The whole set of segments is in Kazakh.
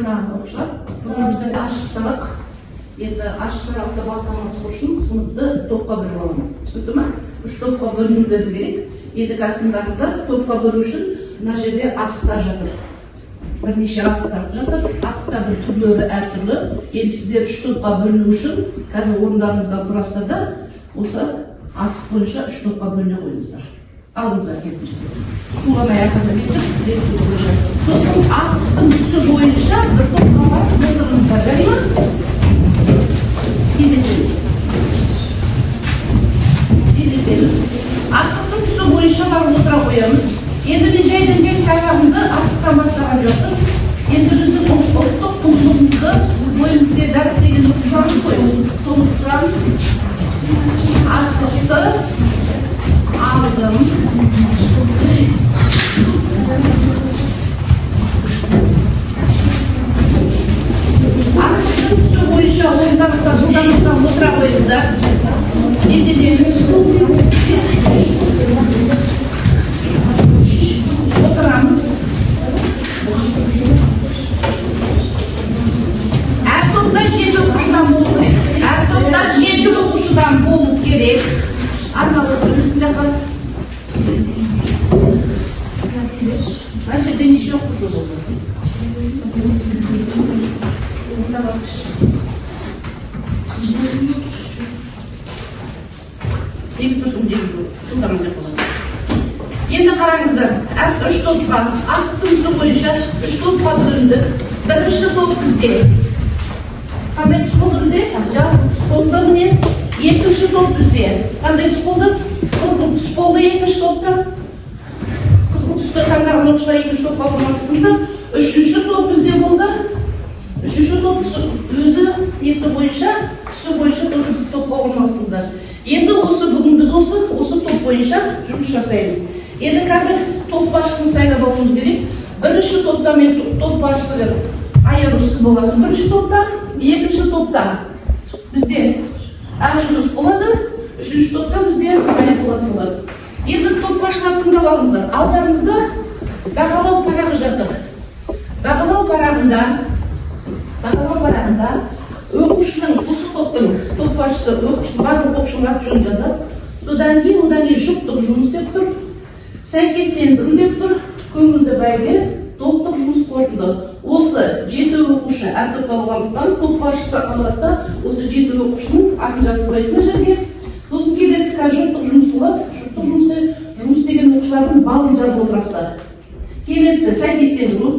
Маған, оқушылар, бүгін бізде ашық сабақ. Енді ашық сабақты бастамас үшін сыныпты топқа бөліп аламын. Түсінікті ма? Үш топқа бөлінулері керек. Енді қазір тыңдаңыздар, топқа бөлу үшін мына жерде асықтар жатыр. Бірнеше асықтар жатыр. Асықтардың түрлері әртүрлі. Енді сіздер үш топқа бөліну үшін қазір орындарыңыздан тұрасыздар да, осы асық бойынша үш топқа бөліне қойыңыздар. Алдыңызға келіп, шуламай ақырын бүйтіп, ретті бойынша. Сосын асықтың түсі бойынша бір топқа барып отырыңыздар, жарай ма? Тездетеміз. Тездетеміз. Асықтың түсі бойынша барып отыра қоямыз. Енді мен жайдан жай сабағымды асықтан бастаған жоқпын. Енді біздің ұлттық құндылығымызды бойымызға дәріптеген оқушылармыз ғой. Сондықтан асықты алдым. Асықтың түсі бойынша орындарыңызға жылдам жылдам отыра қойыңыздар. Тездетеміз. Отырамыз. Әр топта 7 оқушыдан болу керек. Әр топта 7 оқушыдан болу керек. Арнап отырмыз мына жаққа. Мына жерде неше оқушы болды? Онда алғыш. Неге тұрсың, жерге тұр? Жылдам деп болады. Енді қараңыздар, әр үш топқа, асықтың түсі бойынша үш топқа бөлінді. Бірінші топ бізде қандай түс болды бізде? Жасыл түс болды, міне. Екінші топ бізде қандай түс болды? Қызғылт түс болды екінші топта. Қызғылт түсті таңдаған оқушылар екінші топқа орналастыңыздар. Үшінші топ бізде болды. Үшінші топ өзі несі бойынша, түсі бойынша тоже топқа орналастыңыздар. Енді осы бүгін біз осы топ бойынша жұмыс жасаймыз. Енді қазір топ басшысын сайлап алуымыз керек. Бірінші топта мен топ басшысы Аяру, сіз боласыз бірінші топта. Екінші топта бізде Әжүніс болады. Үшінші топта бізде Аяболат болады. Енді топ басшылар, тыңдап алыңыздар. Алдарыңызда бағалау парағы жатыр. Бағалау парағында оқушының, осы топтың топ басшысы оқушының, барлық оқушының аты жөнін жазады. Содан кейін, одан кейін жұптық жұмыс деп тұр, сәйкестендіру деп тұр, көңілді бәйге, топтық жұмыс, қорытынды. Осы 7 оқушы әр топта болғандықтан, топ басшысы алады да, осы 7 оқушының атын жазып қояды мына жерге. Сосын келесі қазір жұптық жұмыс болады. Жұптық жұмыста жұмыс істеген оқушылардың балын жазып отырасыздар. Келесі сәйкестендіру,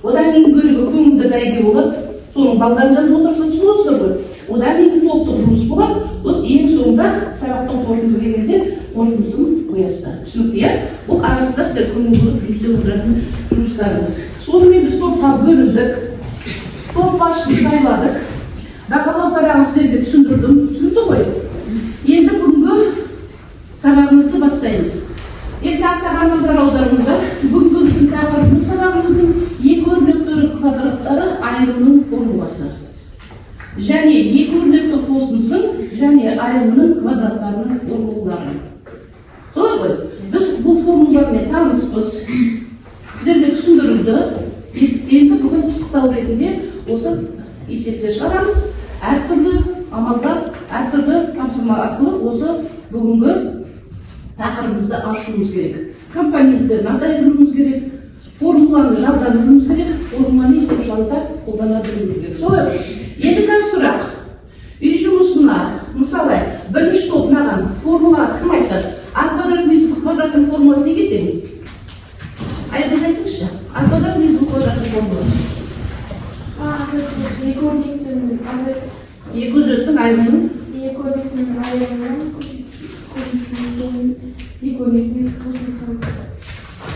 одан кейін бөлігі көңілді бәйге болады, соның балдарын жазып отырасыздар. Түсініп отырсыздар ғой? Одан кейін топтық жұмыс болады. Сосын ең соңында сабақтың қорытындысы келген кезде қорытындысын қоясыздар. Түсінікті, иә? Бұл арасында сіздер көңіл бөліп жұмыс істеп отыратын жұмыстарыңыз. Сонымен біз топқа бөліндік, топ басшысын сайладық, бағалау парағын сіздерге түсіндірдім. Түсінікті ғой? Енді бүгінгі сабағымызды бастаймыз. Енді тақтаға назар аударыңыздар. Бүгінгі біздің тақырыбымыз, сабағымыздың: екі өрнекті квадраттары айырымының формуласы және екі өрнекті қосындысын және айырымының квадраттарының формулалары. Солай ғой? Біз бұл формулалармен таныспыз, сіздерге түсіндірілді. Енді бүгін пысықтау ретінде осы есептер шығарамыз. Әртүрлі амалдар, әртүрлі тапсырма арқылы осы бүгінгі тақырыбымызды ашуымыз керек. Компоненттерін атай білуіміз керек, формуланы жаза білуіміз керек, формуланы есеп шығаруда қолдана білуіміз керек. Солай ғой? Енді қазір сұрақ. Үй жұмысына, мысалы, бірінші топ маған формула кім айтты? А квадрат минус б квадраттың формуласы неге тең? Айбыз, айтыңызшы, а квадрат минус б квадраттың формуласы. Екі өрнектің азайт Екі өзектің айырымының. Екі өрнектің айырымының көбейтілген екі өрнектің қосындысы.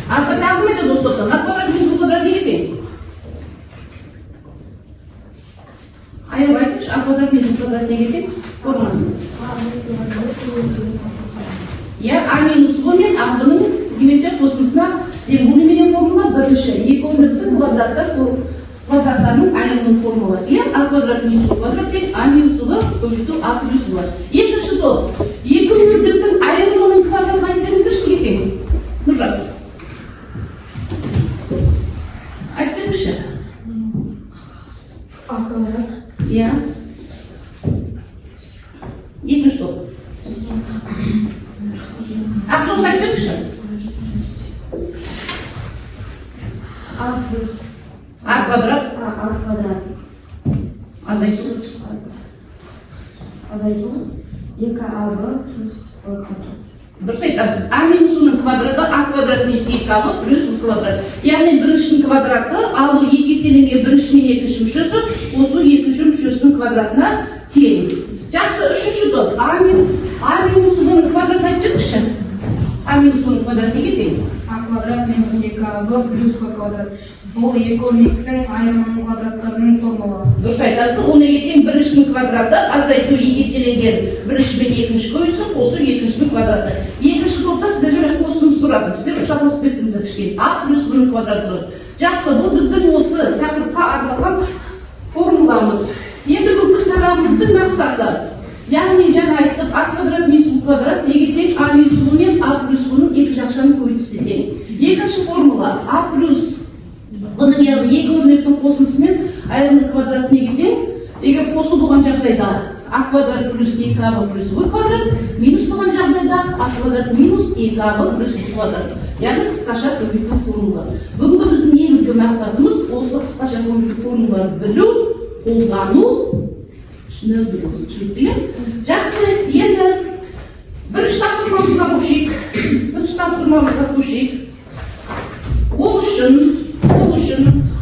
А тағы кім айтады осы топтан? А квадрат минус б квадрат неге тең? Аяп, айтыңызшы, а квадрат минус б квадрат неге тең формуласы? Иә, а минус б мен а б-ның немесе қосындысына тең. Бұл немене формула? Бірінші екі өрнекті квадраттарының айырымының формуласы, иә? А квадрат минус б квадрат тең а минус б көбейту а плюс б. Екінші топ, екі өрнектің айырымының квадратын айтып беріңіздерші, неге тең? Нұржас, айтып беріңізші. А квадрат. Иә. Екінші топ. Ақжол, айтып беріңізші. А плюс А квадрат А, А квадрат. Азайту. Азайту 2АБ плюс Б квадрат. Дұрыс айтасыз. А минус оның квадраты А квадрат минус 2АБ плюс Б квадрат. Яғни біріншінің квадраты алу екі еселенген бірінші мен екінші мүшесі қосу екінші мүшесінің квадратына тең. Жақсы, үшінші топ. А минус бұның квадратын айтып беріңізші. А минус оның квадраты неге тең? А квадрат минус 2АБ плюс Б квадрат. Бұл екі өрнектің айырымының квадраттарының формуласы. Дұрыс айтасыз. Ол неге тең? Біріншінің квадраты азайту екі еселенген бірінші мен екінші көбейтсек қосу екіншінің квадраты. Екінші топта сіздерге мен қосынды сұрадым. Сіздер шатасып кеттіңіздер кішкене. А плюс бұның квадраты тұрады. Жақсы, бұл біздің осы тақырыпқа арналған формуламыз. Енді бүгінгі сабағымыздың мақсаты, яғни жаңа айттық, а квадрат минус б квадрат неге тең? А минус б мен а плюс бұның екі жақшаның көбейтісіне тең. Екінші формула а плюс бұның, яғни екі өрнектің қосындысы мен айырымның квадраты неге тең? Егер қосу болған жағдайда а квадрат плюс 2аб плюс в квадрат, минус болған жағдайда а квадрат минус 2аб плюс в квадрат. Яғни қысқаша көбейту формула. Бүгінгі біздің негізгі мақсатымыз осы қысқаша көбейту формулаларын білу, қолдану, түсіне білу. Түсінікті, иә? Жақсы, енді бірінші тапсырмамызға көшейік. Бірінші тапсырмамызға көшейік. Ол үшін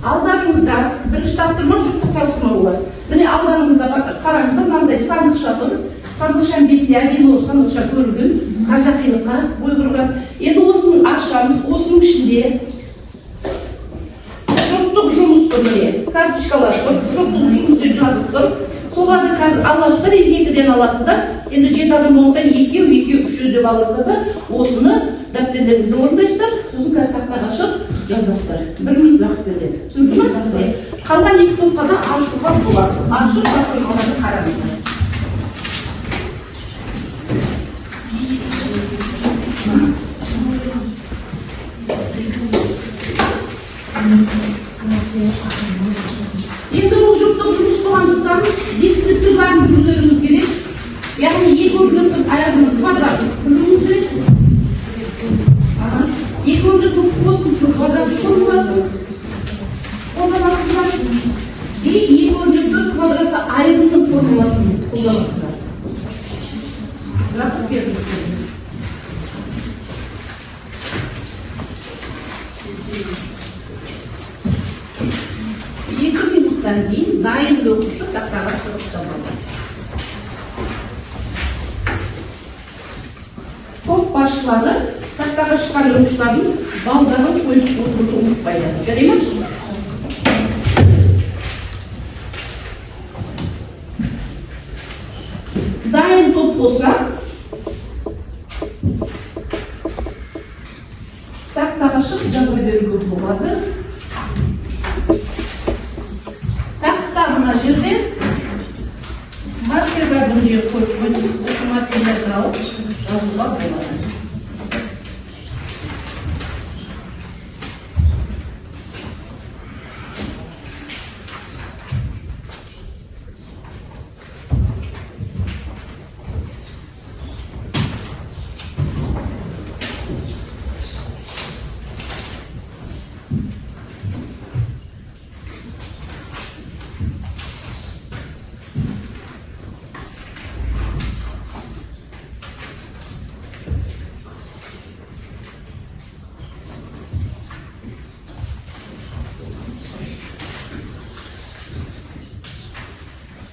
алдарыңызда бірінші тапсырма жұптық тапсырма болады. Міне, алдарыңызда қараңыздар, мынандай сандықша тұр. Сандықшаның бетінде әдемі болып сандықша көрінген, қазақилыққа бой құрған. Енді осыны ашамыз, осының ішінде жұптық жұмыс тұр, міне. Карточкалар тұр, жұптық жұмыс деп жазып тұр. Соларды қазір аласыздар, екі екіден аласыздар. Енді жеті адам болғандықтан екеу, екеу, үшеу деп аласыздар да, осыны дәптерлеріңізде орындайсыздар. Сосын қазір тақтаға шығып жазасыздар. Бір минут уақыт беріледі. Түсінікті ме? Қалған екі топқа да ашуға болады. Ашып, тапсырмаларды қараңыздар. Енді бұл жұптық жұмыс болғандықтан дескрипторларын білулеріңіз керек. Яғни екі өрнектің айырымының квадратын білуіңіз керек. Аха. Екі өрнектің қосындысының квадрат формуласын қолданасыздар. И екі өрнектің квадраты айырымының формуласын қолданасыздар. Уақыт бердім сіздерге. 2 минуттан кейін дайын оқушы тақтаға шығып табады. Топ басшылары тақтаға шыққан оқушылардың балдарын қойып отыруды ұмытпайды. Жарай ма? Дайын топ болса, тақтаға шығып жаза беруге болады. Тақта мына жерде, маркерлерді мына жерге қойып қойдым. Осы маркерлерді алып жазуға болады.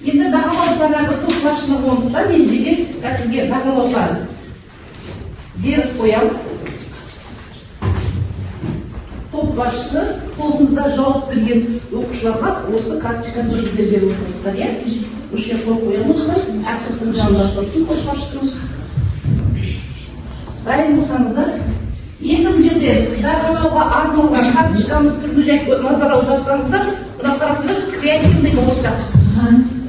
Енді бағалау парағы топ басшылығы болғандықтан, мен сізге қазірге бағалауға беріп қоямын. Топ басшысы тобыңызда жауап берген оқушыларға осы карточканы сіздер беріп отырсыздар, иә? Осы жерге қойып қоямын осылай. Әр топтың жанында тұрсын топ басшысымыз. Дайын болсаңыздар, енді бұл жерде бағалауға арналған карточкамыз түрлі жай назар аударсаңыздар, мына қараңыздар, креативный болса,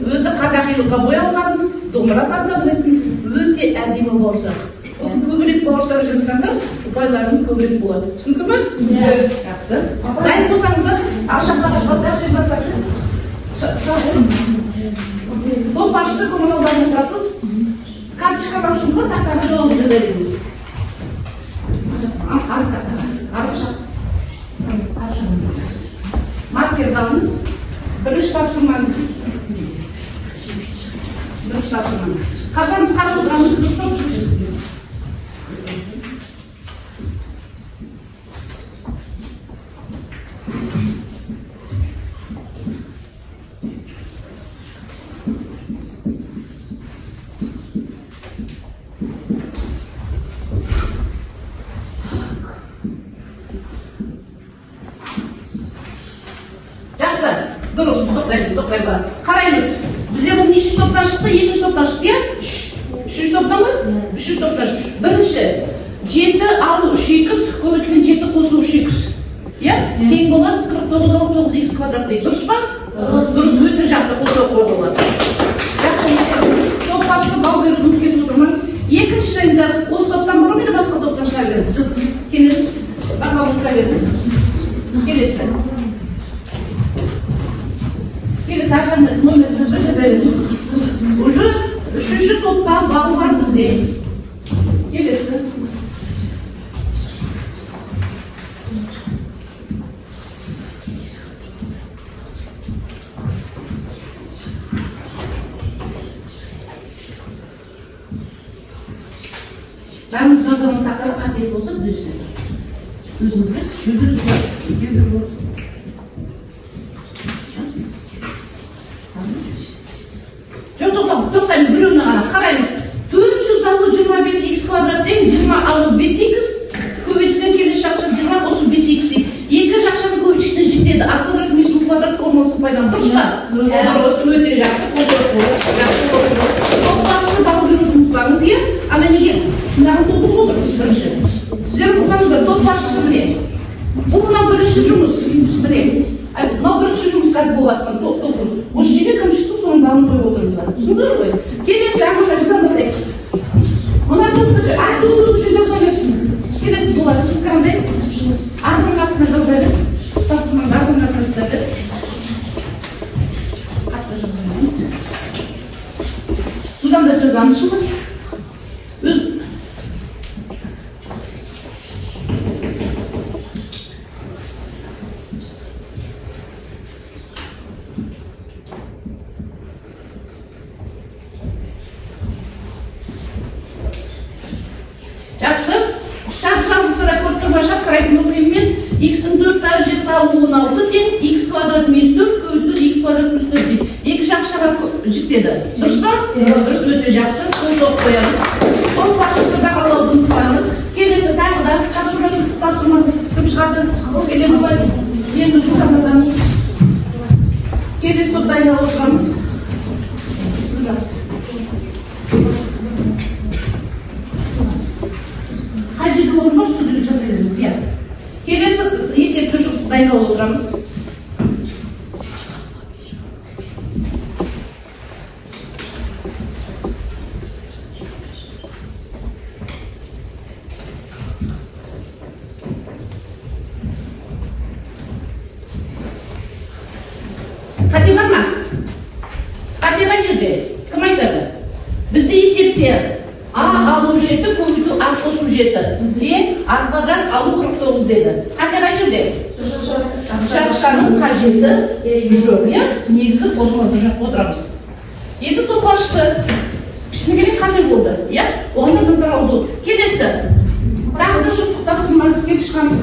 өзі қазақилыққа боялған, домбыра тарта білетін өте әдемі бауырсақ. Бұл көбірек бауырсақ жесаңдар, ұпайларың көбірек болады. Түсінікті ме? Иә. Жақсы. Дайын болсаңыздар, ар жақтағы дәптер басаңыз. Топ басшысы көңіл аударып отырасыз. Карточка тапсырыңыз да, тақтаға жауап жаза беріңіз. Ары тақтаға, ары жақ. Ары жағын. Маркерді алыңыз. Бірінші тапсырмаңыз. Бірінші тапсырманы. Қағазымыз қарап отырамыз, дұрыс па? Жақсы, дұрыс, тоқтаймыз, тоқтаймыз. Қараймыз. Бізде бұл нешінші топтан шықты? Екінші топтан шықты, иә? Үшінші топтан ба? Үшінші топтан шықты. Бірінші, 7 алу 3 х көбейтілген 7 қосу 3 х. Иә? Тең болады 49 алу 9 х квадрат дейді. Дұрыс па? Дұрыс, өте жақсы, қосу қоюға болады. Жақсы, топ басшысы балл беруді ұмытып кетіп отырмаңыз. Екіншісі енді осы топтан бұрын или басқа топтан шыға береміз? Келеміз, бақылап отыра беріңіз. Келесі. Келесі ағаны номер жаза беріңіз. Уже үшінші топта балл бар бізде. Келесі. Бәріміз назарымыз тақтаға, қатесі болса түзесіздер. Өзіңіз білесіз, үшеу де болады, екеу де болады. Жоқ, тоқтам, тоқтаймын, біреуіне ғана қараймыз. 400 алу 25 х квадрат тең 20 алу 5 х көбейтілген келесі жақша 20 қосу 5 х. Екі жақшаны көбейткішіне жіктеді. А квадрат минус б квадрат формуласын пайдаланып. Дұрыс па? Дұрыс, өте жақсы. Қосып жақсы. Топ басшысы балл беруді ұмытпаңыз, иә? Ана неге? Мынаны толтырып отырмыз бірінші. Сіздер ұмытпаңыздар, топ басшысы міне. Бұл мынау бірінші жұмыс. Міне. Мынау бірінші жұмыс қазір болып жатқан топ жұмыс. Осы жерге кім шықты, соның балын қойып отырмыздар. Түсіндіңдер ғой? Келесі ағымша жылдамдатайық. Мына топты әр топты жаза берсін. Келесі болады. Сіз қандай? Ардың қасына жаза бер. Тапсырмаңды ардың қасына жаза бер. Қатты жаза беріңіз. Содан да жазамыз шын. Өз Жақсы. Шарт жазылса да көріп тұрма шарт қарайтын оқимын мен. Х-тің 4 дәрежесі алу 16 тең х квадрат минус 4 көбейту х квадрат плюс 4 дейді. Екі жақшаға жіктеді. Дұрыс па? Дұрыс, өте жақсы. Қол соғып қоямыз. Топ басшысы бағалауды ұмытпаңыз. Келесі тағы да тапсырма, тапсырма кім шығады? Келеміз. Енді жылдамдатамыз. Келесі топ дайындалып отырамыз. Жас. Қай жерде орын бар, сол жерге жаза беріңіз, иә. Келесі есепті жұмыс дайындалып отырамыз. Қате бар ма? Қате қай жерде? Кім айтады? Бізде есепте А алу 7 көбейту А қосу 7 тең А квадрат алу 49 деді. Қате қай жерде? Жақшаның қажеті жоқ, иә? Негізі формула бір жаққа отырамыз. Енді топ басшысы кішкене қандай болды, иә? Оған да назар аудару. Келесі. Тағы да жұптық тапсырма келіп шығамыз.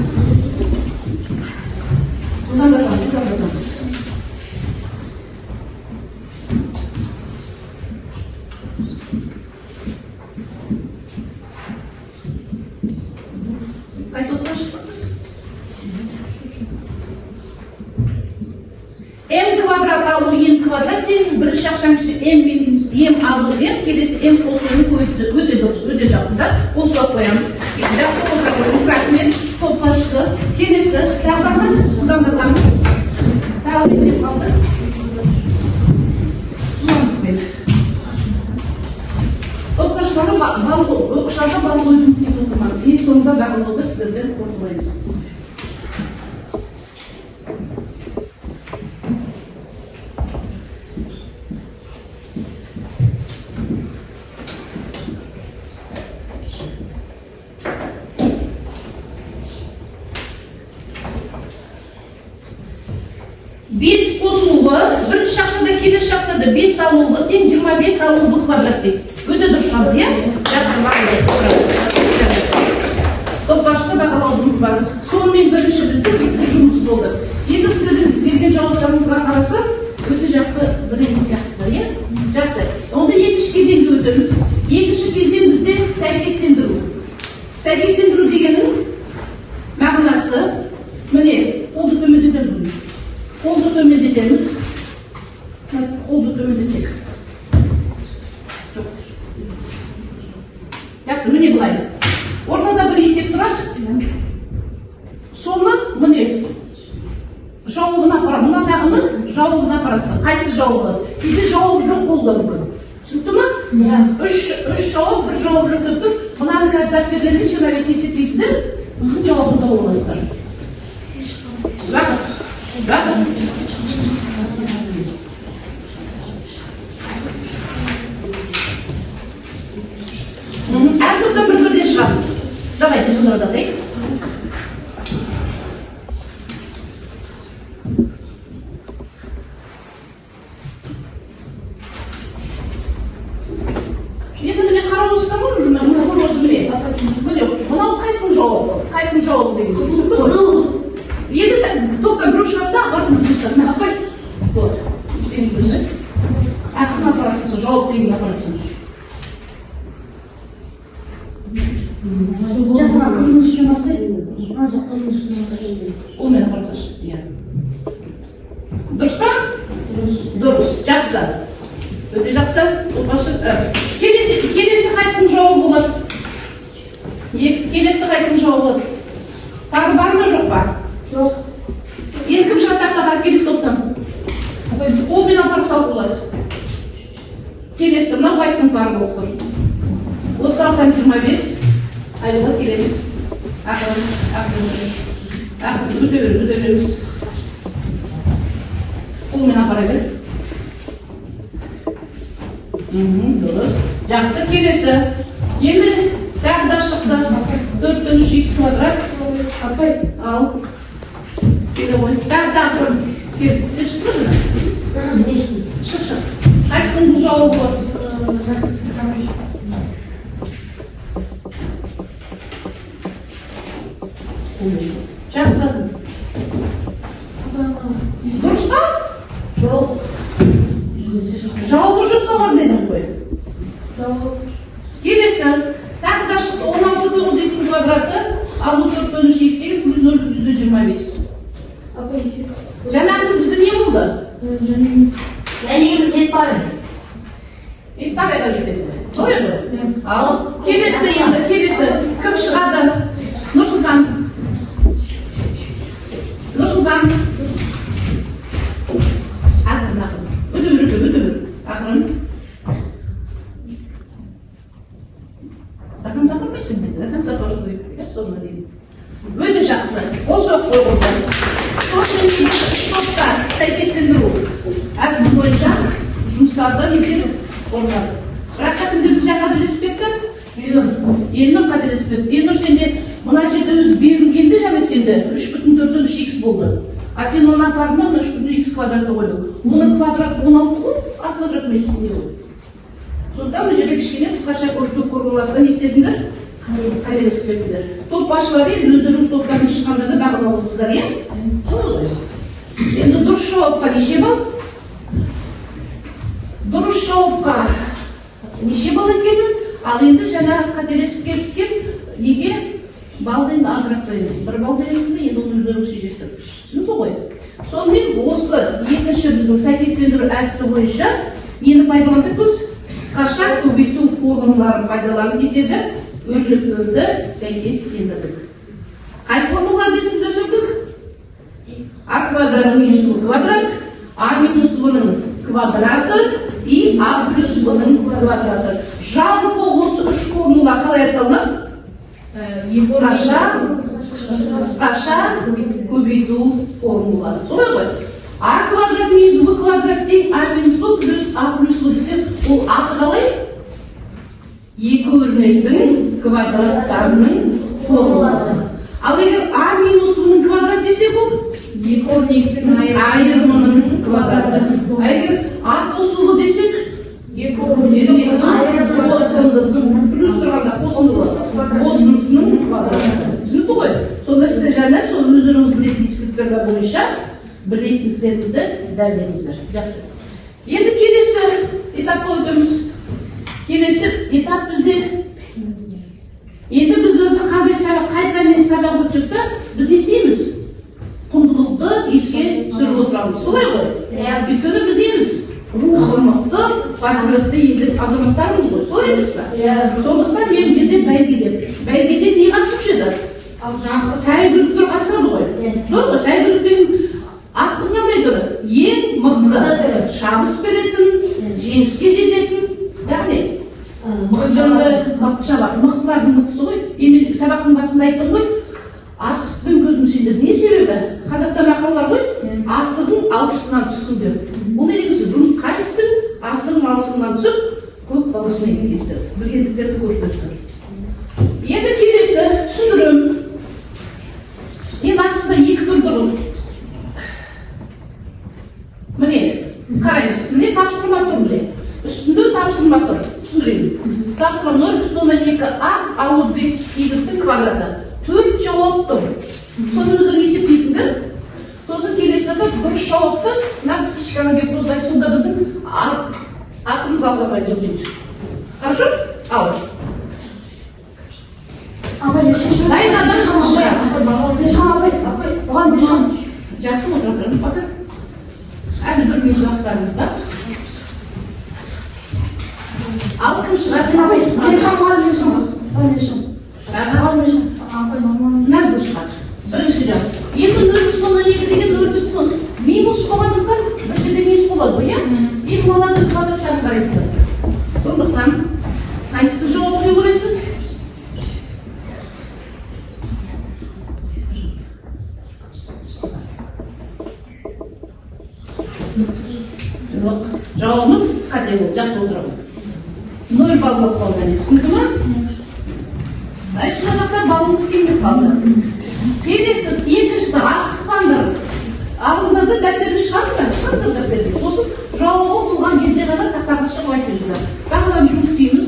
Жылдамдатамыз, жылдамдатамыз. Қай топтан шықтық біз? М квадрат алу n квадрат тең бірінші жақшаның ішінде m минус m алу m, келесі m қосу n көбейтіледі. Өте дұрыс, өте жақсы да. Қол соғып қоямыз. Жақсы отыра қойыңыз. Рахмет. Топ басшысы. Келесі тағы бар ма? Жылдамдатамыз. Тағы бір есеп қалды. Жылдамдықпен. Топ басшылары балл оқушыларға балл қоюды ұмытып кетіп отырмаңыз. Ең соңында бағалауды сіздерден қорытындылаймыз. жерде 5 алу в тең 25 алу в квадрат дейді. Өте дұрыс жазды, иә? Жақсы, молодец. Топ басшысы бағалауды ұмытпаңыз. Сонымен бірінші біздің жұптық жұмыс болды. Енді сіздердің берген жауаптарыңызға қарасам, өте жақсы білетін сияқтысыздар, иә? Жақсы. Онда екінші кезеңге өтеміз. Екінші кезең бізде сәйкестендіру. Сәйкестендіру дегеннің мағынасы, міне, қолды төмендетеміз. Қолды төмендетеміз. Қолды төмендетсек. Жоқ. Жақсы, міне былай. Ортада бір есеп тұрады. Соны міне жауабына апара, мынадағыны жауабына апарасыздар. Қайсы жауабы? Кейде жауап жоқ болуы да мүмкін. Түсінікті ма? Иә. Үш жауап, бір жауап жоқ деп тұр. Мынаны қазір дәптерлерде черновик есептейсіздер, өзің жауабын тауып аласыздар. Уақыт. Уақыт. Әр топтан бір-бірден шығамыз. Давайте жыңғырдатайық. Енді міне қарап отырсыздар ғой, уже міне, уже көріп отырсыз, міне. Міне, мынау қайсының жауабы? Қайсының жауабы деген түсінікті ғой? Енді топтан біреу шығады да, апарып мына жерге салады. Міне, апай. Вот. Ештеңе білмейді. Ақырын апарасың, сол жауап деген апарасың. Жақсы, ана қызылдың үстіне басайын. Ана жақ қызылдың үстіне басайын. Онымен апара салшы. Иә. Дұрыс па? Дұрыс. Жақсы. Өте жақсы. Отбасы, келесі қайсының жауабы болады? Келесі қайсының жауабы болады? Сары бар ма, жоқ па? Жоқ. Енді кім шығады тақтаға келесі топтан? Қолмен апарып салуға болады. Келесі, мынау қайсының пары болып тұр? 36-дан 25. Айболат келеміз. Ақырын, ақырын, ақырын, өте бер, өте береміз. Қолмен апара бер. Дұрыс. Жақсы, келесі. Енді тағы да шықты. 4-тен 3 х квадрат. Апай, Ал. Келе ғой. Тағы, тағы. Кел. Сен шықтың ба? Шық, шық. Қайсының бұл жауабы болады? Жасыл. Жақсы. Дұрыс па? Жоқ. Жауабы жоқ салған дедің ғой. Жауап. Келесі. Тағы да шықты. 16 9 х квадраты, ал бұл 4-тен 3 х 8 плюс 0 бүтін 25. Апай, есеп. Жаңағы бізде не болды? Жәнегіміз. Жәнегіміз нет пары. Енді парайға жетеді ғой. Солай ғой? Ал келесі енді, келесі. Кім шығады? Нұрсұлтан. Нұрсұлтан. Ақырын, ақырын. Өте бер, өте, өте бер. Ақырын. До конца көрмейсің бе? До конца көру керек. Иә, соңына дейін. Өте жақсы. Қол соғып қойыңыздар. Сонымен үш топта сәйкестендіру әдісі бойынша жұмыстарды не істедік? Орындадық. Бірақ та кімдер біз жаңа қателесіп кетті? Елнұр қателесіп кетті. Елнұр, сенде мына жерде өзі берілгенде жаңа сенде үш бүтін төрттен үш х болды. А сен оны апардың да мына үш бүтін х квадратты қойдың. Оның квадраты 16 ғой, а квадрат не үстінде ғой. Сондықтан мына жерде кішкене қысқаша көбейту формуласында не істедіңдер? Қателесіп кеттіңдер. Топ басшылары енді өздеріңіз топтан шыққанда да бағалап отырсыздар, иә? Солай ғой. Енді дұрыс жауапқа неше балл? Дұрыс жауапқа неше балл екенін, ал енді жаңа қателесіп кеткен неге балды енді азырақ береміз? 1 балл береміз бе? Енді оны өздеріңіз шешесіздер. Түсінікті ғой? Сонымен осы екінші біздің сәйкестендіру әдісі бойынша нені пайдаландық біз? Қысқаша көбейту формулаларын пайдаланып кетеді, өрнектерді сәйкестендірдік. Қай формулаларды есімізге түсірдік? А квадрат минус в квадрат, а минус в-ның квадраты и а плюс в-ның квадраты. Жалпы осы үш формула қалай аталынады? Қысқаша көбейту формулалары. Солай ғой? А квадрат минус в квадрат тең а минус в плюс а плюс в десе, ол аты қалай? Екі өрнектің квадраттарының формуласы. Ал егер а минус в-ның квадрат десе, бұл Екі өрнектің айырымының квадраты. А егер а қосу в десе, Білетіндеріңізді дәлелдеңіздер. Жақсы. Енді келесі этапқа өтеміз. Келесі этап бізде. Енді біз өзі қандай сабақ, қай пәннен сабақ өтсек те, біз не істейміз? Құндылықты еске түсіріп отырамыз. Солай ғой? Өйткені біз неміз? Рухы мықты, патриотты елдің азаматтарымыз ғой. Солай емес пе? Сондықтан мен бұл жерде бәйгеде. Бәйгеде не қатысушы еді? Сәйгүліктер қатысады ғой. Дұрыс қой, сәйгүлік деген аттың қандай түрі? Ең мықты, шабыс беретін, жеңіске жететін, яғни мықты шабақ, мықтылардың мықтысы ғой. Енді сабақтың басында айттым ғой, асықпен көзім сендер. Не себебі? Қазақта мақал бар ғой, асығың алшысынан түссін деп. Бұл не деген сөз? Бүгін қайсысың асығың алшысынан түсіп, көп баласына кетесіздер. Білгендіктерді көрсетесіздер. Енді келесі түсіндірім. Енді астында екі түр тұр. Міне, қараймыз. Міне тапсырма тұр міне. Үстінде тапсырма тұр. Түсіндірейін. Тапсырма 0,2 а алу 5 y-тің квадраты. 4 жауап тұр. Соны өздерің есептейсіңдер. Сосын келесі дұрыс жауапты мына птичканы деп қозғай, сонда біздің атымыз алға жылжиды. Хорошо? Ал. Дайын Апай, оған бешам. Жақсы отыра тұрыңыз пока. Әлі бір минут уақыттарыңыз бар. Ал кім шығады? Апай, бешам, оған бешам. Оған бешам. Оған бешам. Апай, мамам. Назгүл шығады. Бірінші жауап. Енді 0,2 деген 0,2 минус болғандықтан бір жерде минус болады ғой, иә? Енді мыналардың квадраттарын қарайсыздар. Сондықтан қайсысы жауап деп ойлайсыз? Жоқ. Жауабымыз қате болды. Жақсы отырамын. 0 балл болып қалды. Түсінікті ма? Значит, мына жақта балыңыз келмей қалды. Келесі екіншісі асықпаңдар. Алыңдар да дәптерді шығарыңдар, шығарыңдар дәптерді. Сосын жауабы болған кезде ғана тақтаға шығып айтыңыздар. Бағлан жұмыс істейміз.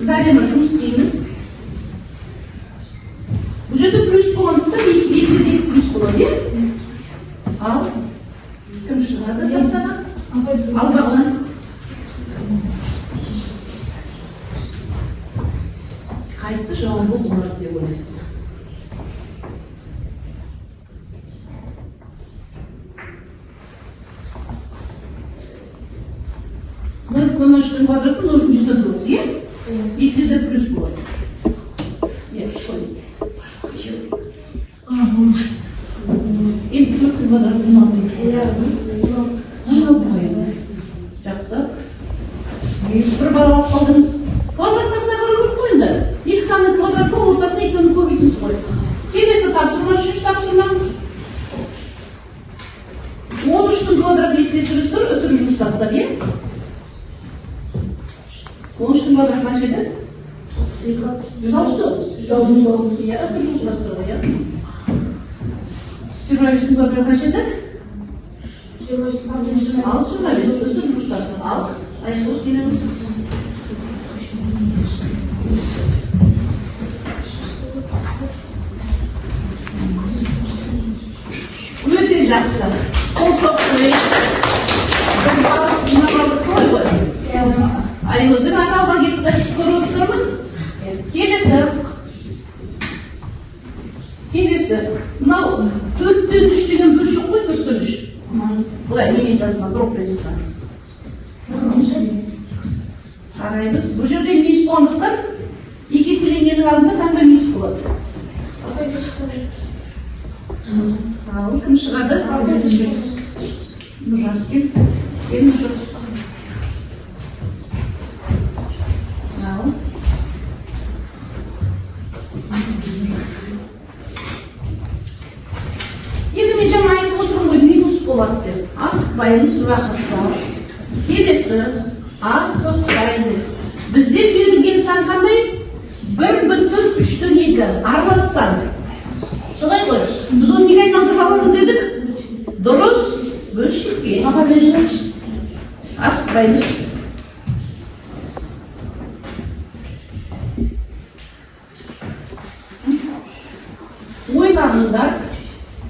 Зарема жұмыс істейміз. Бұл жерде плюс болғандықтан екі жерде екі плюс болады, иә? Ал кім шығады тақтаға? Ал Бағлан. Қайсы жауабы болады деп ойлайсыз? Нөл бүтін оннан үштің квадраты 0,109, иә? Екі жерде плюс болады. Иә, солай. Енді төрттің квадраты 16 екен. 16 ғой енді. Жақсы. 1 балл алып қалдыңыз. Квадраттарына қарау керек қой енді. Екі санның квадраты ортасына екеуінің көбейтіндісі ғой. Келесі тапсырма, үшінші тапсырма. 13-тің квадраты есіне түсіріңіздер, үтір жұмыстасыздар, иә? 13-тің квадраты қанша еді? 169. 169. Иә, үтір жұмыстасыздар ғой, иә? 25-тің квадраты қанша еді? Ал 25, үтір жұмыстасыздар. Ал, Айсұлу келеміз. Өте жақсы. Қол соғып қояйық. Бір балл, мына балл солай ғой. Айгүлдің аты алға кетті. Көріп отырсыздар ма? Келесі. Келесі. Мынау 4-тен 3 деген бөлшек қой, 4-тен 3. Былай немен жазылған, дробьпен жазылған. Қараймыз. Бұл жерде минус болғандықтан екі еселенгеннің алдында таңба минус болады. Ал кім шығады? Нұржас кел. Кел, Нұржас. Ал. Енді мен жаңа айтып отырмын ғой, минус болады деп. Асықпаймыз, уақыт бар. Келесі, асықпаймыз. Бізде берілген сан қандай? 1,3-2. Аралас сан. Солай ғой. Біз оны неге айналдырып аламыз дедік? Дұрыс, бөлшекке. Апа, бешам. Асықпаймыз. Ойланыңдар,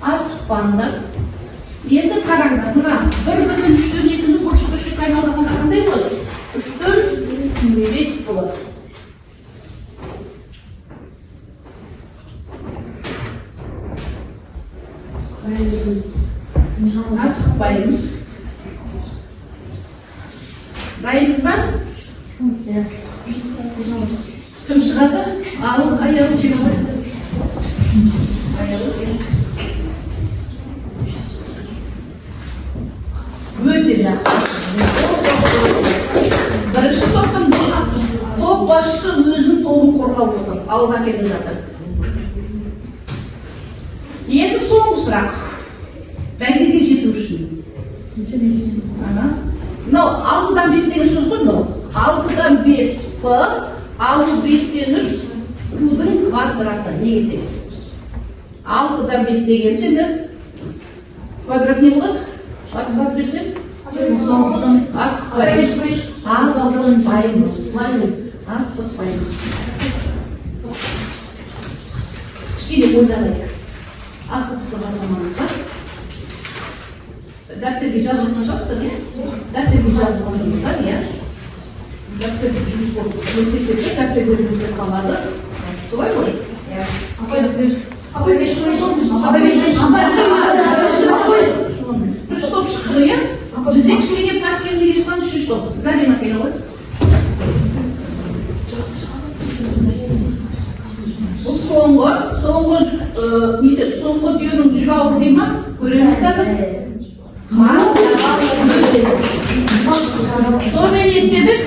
асықпаңдар. Дайынбыз ба? Кім шығады? Ал, Аяу келе ғой. Аяу кел. Өте жақсы. Бірінші топтың топ басшысы өзінің тобын қорғап отыр. Алға келе жатыр. Енді соңғы сұрақ. Бәйгеге жету үшін. Ана. Мынау 6-дан 5 деген сөз ғой мынау. 6-дан 5 П, алу 5-тен 3 Q-дің квадраты неге тең? 6-дан 5 деген енді квадрат не болады? Подсказ берсем? Асықпаймыз. Асықпаймыз. Асықпаймыз. Кішкене ойланайық. Асығыстық жасамаңыздар. Дәптерге жазып отырған шығарсыздар, иә? Дәптерге жазып отырыңыздар, иә? Дәптерге жұмыс болып жұмыс істесе де дәптерге жұмыс қалады. Солай ғой? Иә. Апай, біздер. Апай, бес жыл. Апай, бірінші топ шықты ғой, иә? Бізде кішкене пассивный шыққан үшінші топ. Зарина келе ғой. Бұл соңғы, не дейді, соңғы түйенің жүгі ауыр дей ма? Көреміз қазір. Сонымен не істедік?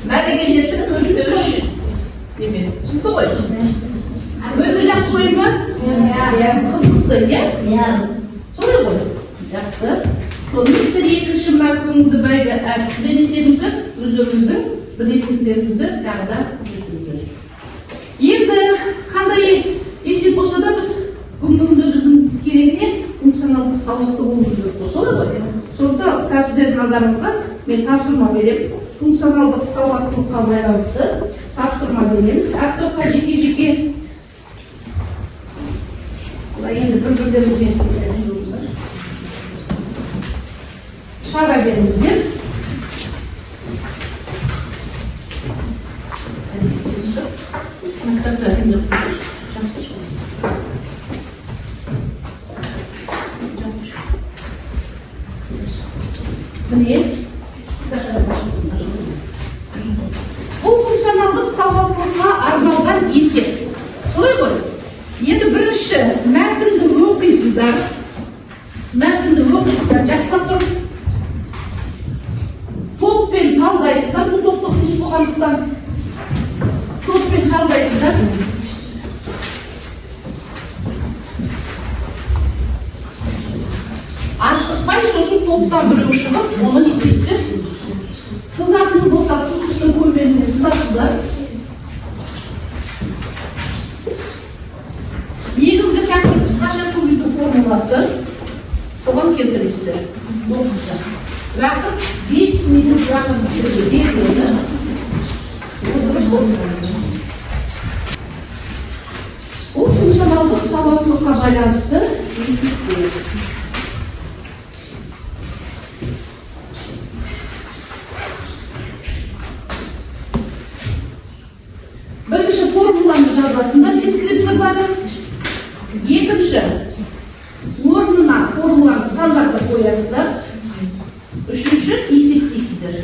Мәреге жеттік, 4-3. Неме, түсінікті ғой? Өте жақсы ойын ба? Иә. Қызықты, иә? Иә. Солай ғой? Жақсы. Сонымен сіздер екінші мына көңілді бәйгі әдісі де не істедіңіздер? Өздеріңіздің білетіндеріңізді тағы да көрсеттіңіздер. Енді қандай есеп болса да біз бүгінгі күнде біздің керегіне функционалды сауатты болуымыз керек қой, солай ғой? Сондықтан қазір сіздердің алдарыңызға мен тапсырма беремін. Функционалдық сауаттылыққа байланысты тапсырма беремін. Әр топқа жеке-жеке. Былай енді бір-бірлеріңізге шара беріңіздер. Мына кітапты әкеліп қойыңызшы. Міне. Бұл функционалдық сауаттылыққа арналған есеп. Солай ғой? Енді бірінші мәтінді оқисыздар. Мәтінді оқисыздар, жақсылап тұрып. Топпен талдайсыздар, бұл топтық жұмыс болғандықтан. Топпен талдайсыздар. Асықпай сосын топтан біреу шығып, оны не істейсіздер? Сызатын болса, сызғыштың көмегімен сызасыздар. Негізгі тақырып қысқаша көбейту формуласы. Соған келтіресіздер. Оқыңыздар. Уақыт 5 минут уақыт сіздерге беріледі. Бұл функционалдық сауаттылыққа байланысты есептер. Бірінші формуланы жазасыңдар дескрипторлары. Екінші, орнына формуланы сандарды қоясыздар. Үшінші, есептейсіздер.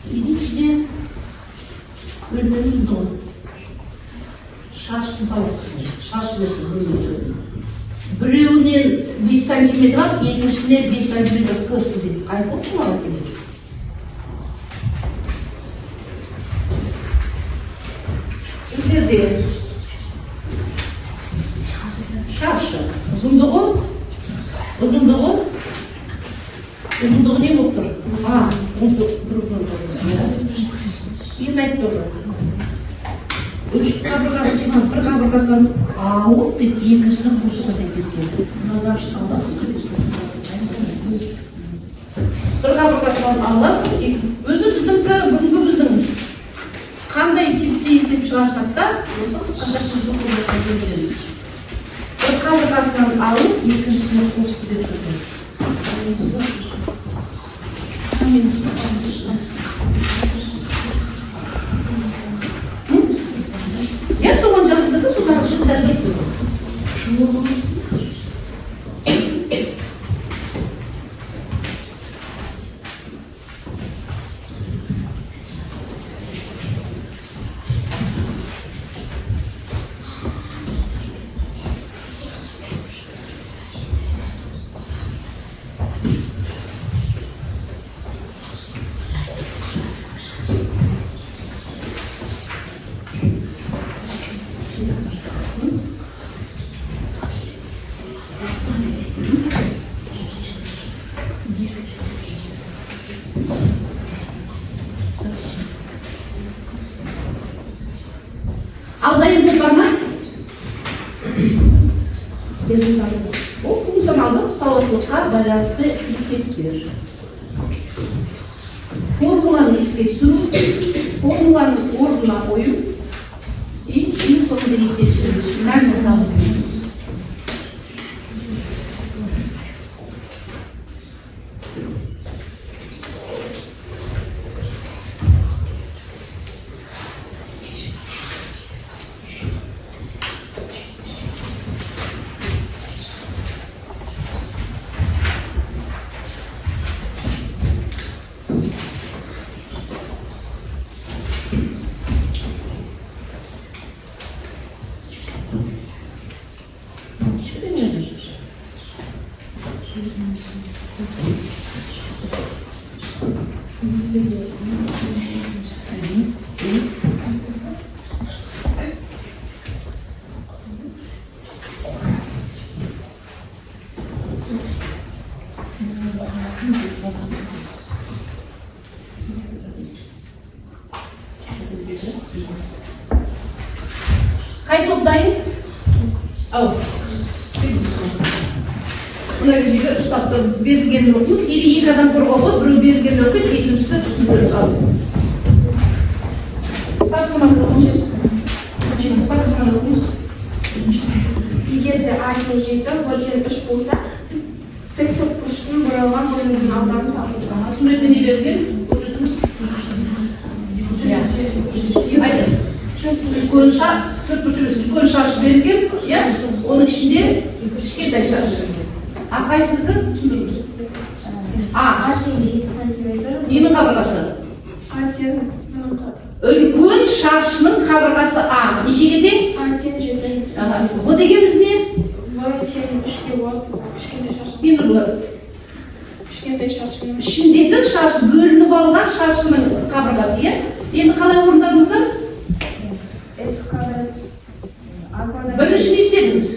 Үйдің ішінде бөлменің ұзындығы. Шаршысын саласыз. Шаршы деп бөлінеді. Біреуінен 5 сантиметр алып, екіншісіне 5 сантиметр қосты дейді. Қай формула келеді? Бұл жерде шаршы ұзындығы не болып тұр? А, он төрт, бір бір бір. Енді айтып тұр. Үш қабырғасынан, бір қабырғасынан алып, дейді, екіншісіне қосуға сәйкес келді. Бір қабырғасынан аласың, өзі біздіңкі, бүгінгі біздің қандай типте есеп шығарсақ та, осы қысқаша сөздік формасына келтіреміз. Бір қабырғасынан алып, екіншісіне қосты деп тұр. Мен. Иә, соған жазылды да, содан шығып жазасыз. Ал дайын топ бар ма? Ол функционалдық сауаттылыққа байланысты есептер. Формуланы еске түсіру, формуланы орнына қою и ең соңында есеп шығару. Мәнін табу дейміз. Қай топ дайын? Ау. Мына жерге ұстап тұрып берілгенін оқыңыз, или екі адам қорғауға болады, біреу берілгенін оқиды, екіншісі түсіндіріп ал. Тапсырманы оқыңыз. Тапсырманы оқыңыз. Егер де А тең 7, В тең 3 болса, тік төртбұрыштың боялған бөлігінің ауданын табу. Суретте не берілген? Көрсетіңіз. Айтыңыз. Үлкен шар, төртбұрыш емес, үлкен шаршы берілген, иә? Оның ішінде кішкентай шаршы. А қайсынікі? Түсіндіріңіз. А, А тең 7 сантиметр. Ненің қабырғасы? А тең Үлкен шаршының қабырғасы А. Нешеге тең? А тең 7. Аха. В дегеніміз не? В тең 3-ке болады. Кішкентай шаршы. Енді бұлар. Кішкентай шаршының. Ішіндегі шаршы, бөлініп алған шаршының қабырғасы, иә? Енді қалай орындадыңыздар? С квадрат. А квадрат. Бірінші не істедіңіз?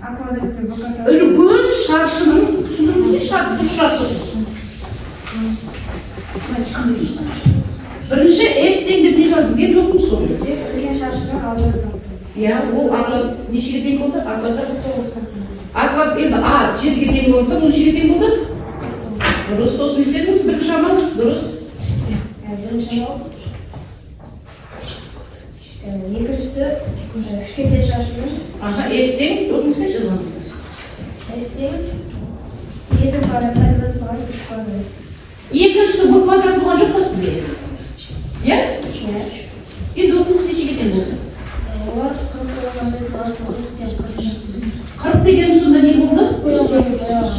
А квадрат плюс Б квадрат. Үлкен шаршының, түсіндіріңіз, шар, дұрыс шар Бірінші S тең деп не жаздың? Енді оқыңыз соны. Істеп үлкен шаршының ауданын таптым. Иә, ол А квадрат нешеге тең болды? А квадрат 9 сантиметр. А квадрат енді А жерге тең болды, бұл нешеге тең болды? Дұрыс, сосын не істедіңіз? Бірінші амал, дұрыс. Бірінші амал. Екіншісі кішкентай шаршының Аха, S тең, оқыңыз жазамыз. С тең 7 квадратқа азайтылған 3 квадрат. Екіншісі бұл квадрат болған жоқ па сізге? Иә? Иә. Енді оқыңыз нешеге тең болды? Олар 49 азайтылған 9 тең 40. 40 деген сонда не болды?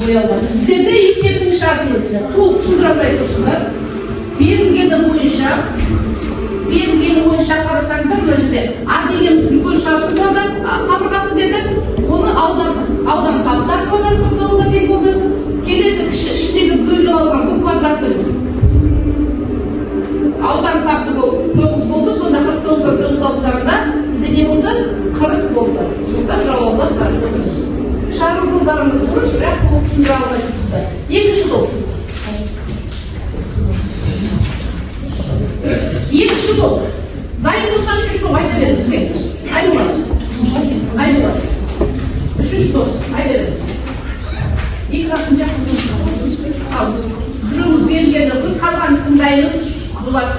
Боялған. Сіздерде есептің шартын толық түсіндіре алмай тұрсыңдар. Берілгені бойынша қарасаңыздар, мына жерде А дегеніміз үлкен шаршының квадрат қабырғасы дедік. Оны аудан тапты, А квадрат 49-ға тең болды. Келесі кіші ішіндегі бөліп алған бұл квадраттың аудан тапты, ол 9 болды. Сонда 49-дан 9 алып тастағанда бізде не болды? 40 болды. Сонда жауабы 40 дұрыс. Шығару жолдарыңыз дұрыс, бірақ толық түсіндіре алмай тұрсыздар. Екінші топ. Екінші топ. Дайын болса үшінші топ айта беріңіз. Айболат. Айболат. Үшінші топ айта беріңіз. Екі жақтың ал, біреуіміз берілгенді оқиды, қалғанын тыңдаймыз. Дулат.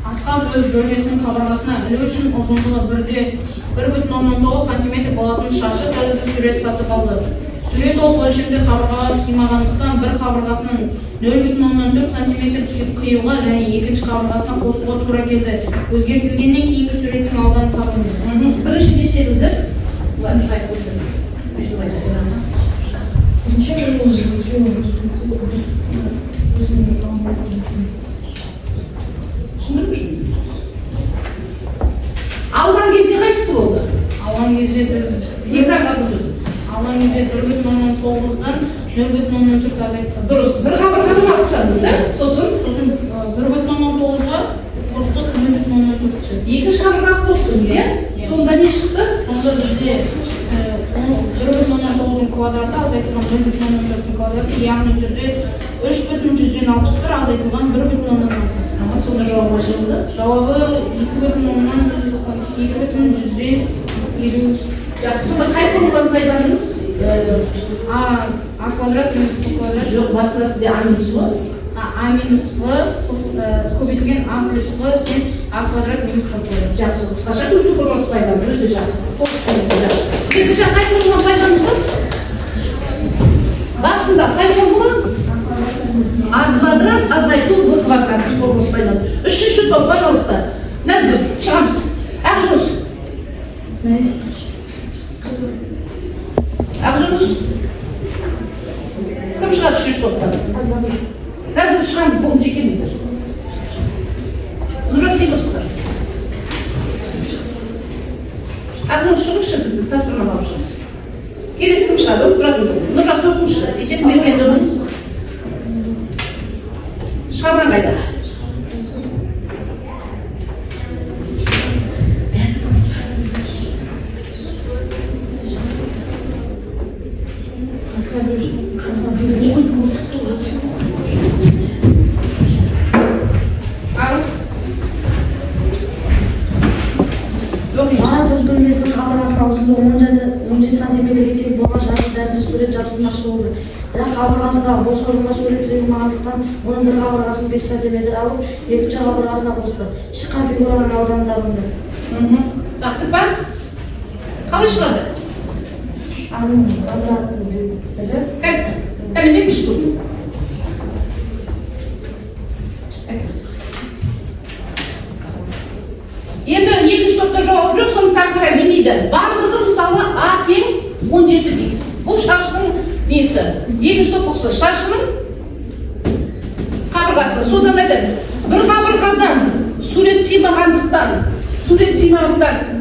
Асқар өз бөлмесінің қабырғасына ілу үшін ұзындығы 1,9 сантиметр болатын шаршы тәрізді сурет сатып алды. Сурет толық өлшемді қабырғаға сыймағандықтан бір қабырғасынан 0,4 сантиметр қиюға және екінші қабырғасына қосуға тура келді. Өзгертілгеннен кейінгі суреттің ауданын табыңыз. Бірінші не істедіңіздер? Былай көрсетіңіз. Өйстіп айтып. Бірінші Түсіндіріңізші. Алған кезде қайсысы болды? Алған кезде біз Экранға көрсетіңіз. Алған кезде 1,9-дан 0,4 азайттық. Дұрыс. Бір қабырғадан алып тастадыңыз, да? Сосын Сосын 1,9-ға қостық 0,4 түседі. Екінші қабырғаға қостыңыз, иә? Сонда не шықты? Сонда бізде 1,9-ның квадраты азайтылған 0,4-тің квадраты, яғни түрде 3,61 азайтылған 1,6. Ага, сонда жауабы қанша болды? Жауабы 2,150. Жақсы, сонда қай формуланы пайдаландыңыз? А квадрат минус б квадрат. Жоқ, басында сізде а минус в. А минус б көбейтілген а плюс б тең а квадрат минус б квадрат. Жақсы, қысқаша көбейту формуласын пайдаланды, өте жақсы. Толық түсінікті, жақсы. Сіздерде жаңа қай формуланы пайдаландыңыздар? Басында қай формула? А квадрат азайту в квадрат формуласын пайдаланды. Үшінші топ, пожалуйста. Нәзгүл, шығамыз. Ақжүніс. Ақжүніс. Кім шығады үшінші топтан? Нәзгүл, шығамыз, болды, жекеліңіздер. Нұржас, не болсыздар? Ақжүніс, шығыңызшы, тапсырманы алып шығыңыз. Келесі кім шығады? Оқып тұратын жоқ. Нұржас, оқыңызшы. Есеп берген жұмыс. Шығарған қайда? Ал. Оқыңыз. Бала өз бөлмесінің қабырғасына ұзындығы 17 сантиметрге тең болған шаршы тәрізді сурет жабыстырмақшы болды. Бірақ қабырғасындағы бос орынға сурет сыймағандықтан, оның бір қабырғасын 5 сантиметр алып, екінші қабырғасына қосты. Шыққан фигураның ауданын табыңдар. Таптық па? Қалай шығады? Аның квадратын бірі Кәне, беріңізші тут. Енді екінші топта жауап жоқ, сондықтан қарай не дейді? Барлығы, мысалы, А тең 17 дейді. Бұл шаршының несі? Екінші топ оқыса, шаршының қабырғасы. Содан айтады, бір қабырғадан сурет сыймағандықтан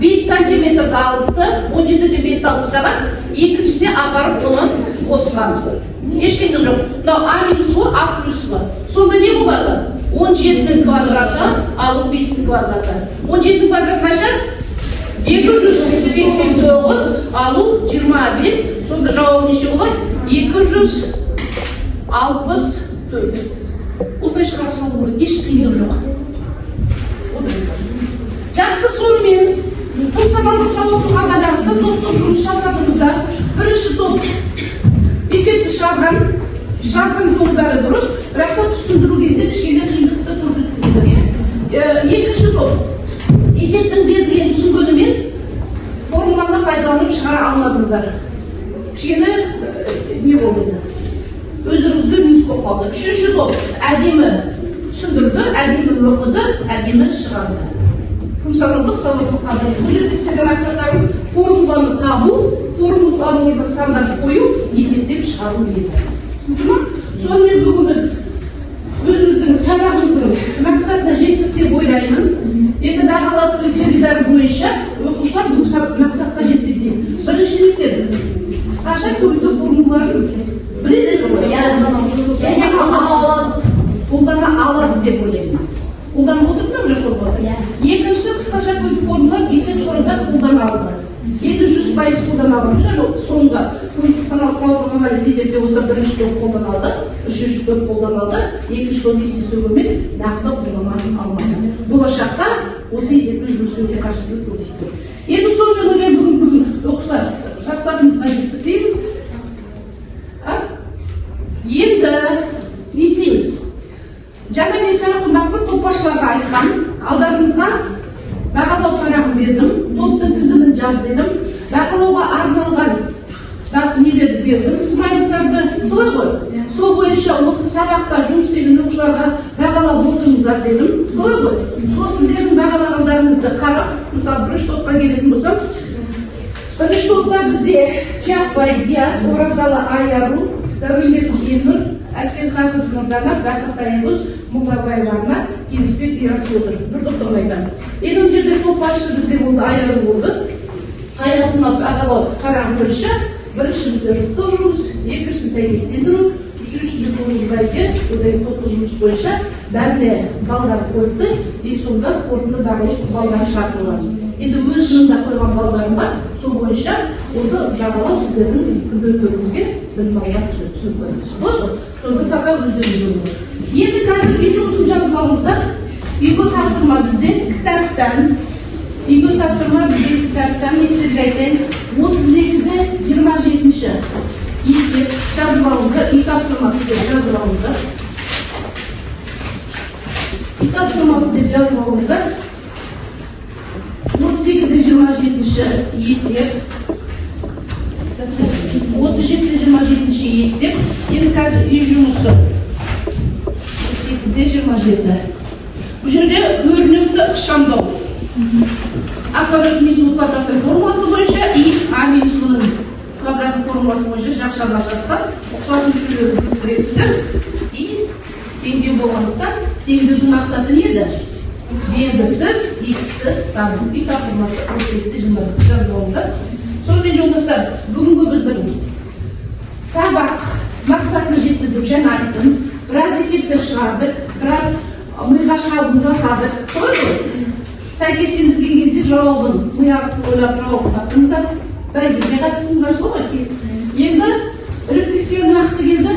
5 сантиметрді алыпты, 17-ден 5-ті алып тастаған, екіншісіне апарып оны қосқан. Ешқиындық жоқ. Мынау А минус В, А плюс В. Сонда не болады? 17-нің квадраты алу 5-тің квадраты. 17-нің квадраты қанша? 289 алу 25. Сонда жауабы неше болады? 264. Осылай шығара салу керек. Еш қиындық жоқ. Отырыңыздар. Жақсы, сонымен функционалдық сауатсызға байланысты топтық жұмыс жасадыңыздар. Бірінші топ есепті шығарған, шығарған жолы бәрі дұрыс, бірақ та түсіндіру кезде кішкене қиындықты көрсеттіңіздер, иә? Екінші топ есептің берілгенін түсінгенімен, формуланы пайдаланып шығара алмадыңыздар. Кішкене не болды енді? Өздеріңізге минус болып қалды. Үшінші топ әдемі түсіндірді, әдемі оқыды, әдемі шығарды. Функционалдық сауаттылық қабілет. Бұл жерде сіздердің мақсаттарыңыз формуланы табу, формуланың орнына сандар қою, есептеп шығару еді. Түсінікті ма? Сонымен бүгін біз өзіміздің сабағымыздың мақсатына жеттік деп ойлаймын. Енді бағалау критерийлері бойынша оқушылар бүгін мақсатқа жетті деймін. Бірінші не істеді? Қысқаша көбейту формулаларын білесіздер ғой? Және қолдана алады деп ойлаймын. Қолданып отырды ма уже формула? Екіншісі, қысқаша көбейту формулалар есеп сұрауда қолдана алды. Енді 100% қолдана алған жоқ, соңғы функционал сауаттылық анализ есепте болса, бірінші топ қолдана алды, үшінші топ қолдана алды, екінші топ есептеумен нақты қолдана алмады. Болашақта осы есепті жүргізуге қажеттілік көрсетті. Енді сонымен ойлаймын, бүгін оқушылар мақсатымызға жеттік дейміз. А? Енді не істейміз? Жаңа мен сабақтың басында топ басшыларға айтқам, алдарыңызға бағалау парағын бердім, топтың тізімін жаз дедім. Бағалауға арналған Нелерді бердім, смайликтарды, солай ғой. Сол бойынша осы сабақта жұмыс істеген оқушыларға бағалап отырыңыздар дедім, солай ғой. Сол сіздердің бағалағандарыңызды қарап, мысалы, бірінші топқа келетін болсам, бірінші топта бізде Тұяқбай Диас, Оразалы Аяру, Дәуренбеков Елнұр, Әскерханқызы Нұрдана, Бәкір Таяғыз, Молдабаева Арна, Келісбек Ерасыл отыр. Бір топтан айтамын. Енді мына жерде топ басшысы бізде болды, Аяру болды. Аярудың бағалау қарағы бойынша бірінші бізде жұптық жұмыс, екіншісі сәйкестендіру, үшіншісінде көңіл бәйге, одан кейін топтық жұмыс бойынша бәріне балдар қойыпты, и сонда қорытынды бағалау балдарын шығарып қойған. Енді өзінің де қойған балдарым бар, сол бойынша осы бағалау сіздердің күнделіктеріңізге білім алуға түседі, түсінік болады ғой. Сонда пока өздеріңіз білу. Енді қазір үй жұмысын жазып алыңыздар. Үйге тапсырма бізде кітаптан. Үйге тапсырма бізде кітаптан, мен сіздерге айтайын, 32-де 27-ші есеп жазып алыңыздар, үй тапсырмасы деп жазып алыңыздар. Үй тапсырмасы деп жазып алыңыздар. 32-де 27-ші есеп. 37-де 27-ші есеп. Енді қазір үй жұмысы. 32-де 27. Бұл жерде өрнекті ықшамдау. А квадрат минус б квадраттың формуласы бойынша и а минус б-ның квадраттың формуласы бойынша жақшалар жазған ұқсас мүшелерді біріктіресіздер. И теңдеу болғандықтан, теңдеудің мақсаты не еді? Белгісіз x-ті табу. Үй тапсырмасы 37-де 27 жазып алыңыздар. Сонымен, жолдастар, бүгінгі біздің сабақ мақсатына жетті деп жаңа айттым. Біраз есептер шығардық, біраз миға шабу жасадық, солай ғой. Сәйкестендірген кезде жауабын ми арқылы ойлап, жауабын таптыңыздар, бәйгеге қатыстыңыздар, сол ғой. Енді рефлексияның уақыты келді.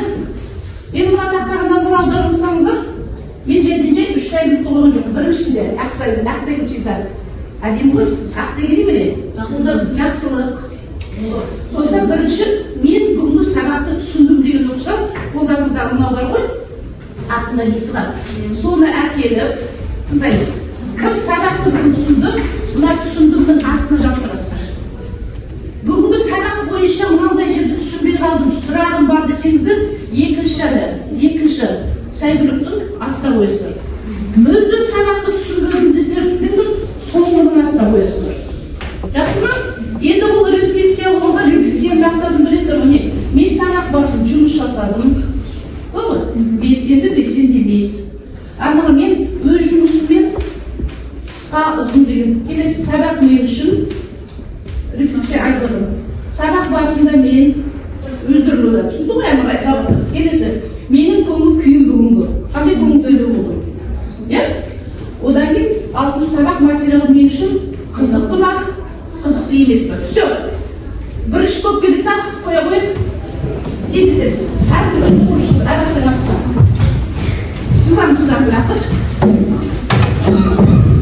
Енді мына тақтаға назар аударсаңыздар, мен жайдан жай үш сәйгүлікті қойған жоқпын. Біріншісінде ақ сәйгүлік, ақ деген всегда әдемі ғой. Ақ деген немене? Сонда жақсылық. Сонда бірінші мен бүгінгі сабақты түсіндім деген оқушылар, қолдарыңыздағы мынау бар ғой, артында несі бар, соны әкеліп тыңдаймыз. Кім сабақты бүгін түсінді, мына түсіндімнің астына жапсырасыздар. Бүгінгі сабақ бойынша мынандай жерді түсінбей қалдым, сұрағым бар десеңіздер, екінші сәйгүліктің астына қоясыздар. Мүлде сабақты түсінбедім десеңдер, соңғының астына қоясыздар. Жақсы ма? Енді бұл рефлексия болғанда, рефлексияның мақсатын білесіздер ғой, не? Мен сабақ барысында жұмыс жасадым ғой, белсенді, белсенді емес. Ары мен өз жұмысыммен қысқа, ұзын деген. Келесі сабақ мен үшін рефлексия айтып отырмын. Сабақ барысында мен өздерің ойлап түсінді ғой, әрі қарай жалғастырасыз. Келесі менің көңіл күйім, бүгінгі қандай көңіл күйде болдым, иә. Одан кейін алтыншы сабақ материалы мен үшін қызықты ма, қызықты емес па? Все, бірінші топ келеді да, қоя қояйық, тездетеміз. Әркім оқушы әр жақтан астына жылдам, жылдам, уақыт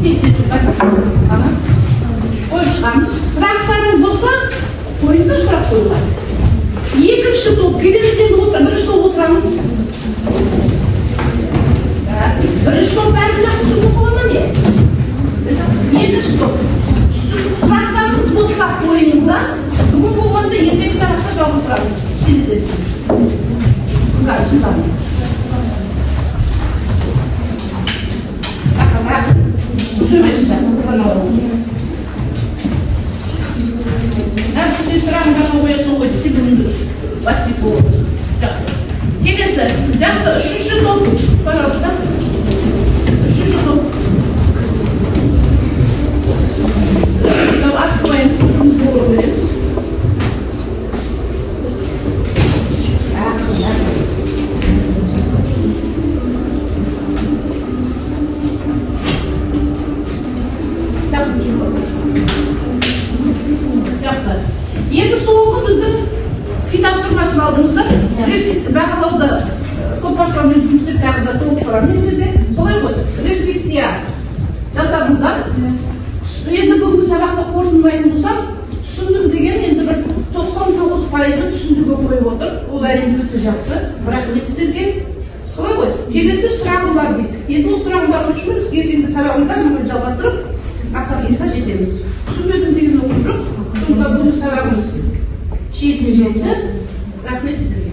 тездетіп, ана қойып шығамыз. Сұрақтарың болса, қойыңыздар сұрақ қоюға. Екінші топ келеді енді, отыр. Бірінші топ отырамыз. Так, бірінші топ бәрі жақсы түсініп бола ма, не? Екінші топ, сұрақтарыңыз болса, қойыңыздар. Бүгін болмаса, ертеңгі сабақта жалғастырамыз. Тездетеміз. Жылдам, жылдам. Ақырын, сөйлесіңдер. Нәзік, сен сұрағың бар ма? Қоясың ғой, сен бүгін бастик болып. Жақсы. Келесі, жақсы, үшінші топ, пожалуйста. Үшінші топ. Мынау асықпайын, жұмыс бола береміз. Ақырын, ақырын. Жақсы, жақсы. Енді соңғы біздің үй тапсырмасын алдыңыздар. Рефлексті бағалауды топ басшылармен жұмыс істеп, тағы да толықтырамын мен жерде. Солай ғой. Рефлексия жасадыңыздар. Енді бүгінгі сабақты қорытындылайтын болсам, түсіндім деген енді бір 99%-ы түсіндіге қойып отыр. Ол әрине өте жақсы. Рахмет сіздерге. Солай ғой. Келесі сұрағым бар дейді. Енді ол сұрағым бар үшін біз ертеңгі сабағымызда бүгін жалғастырып, мақсатымызға жетеміз. Түсінбедім деген оқу жоқ. Сондықтан бүгінгі сабағымыз шегінде. 8 жеті. Рахмет сіздерге.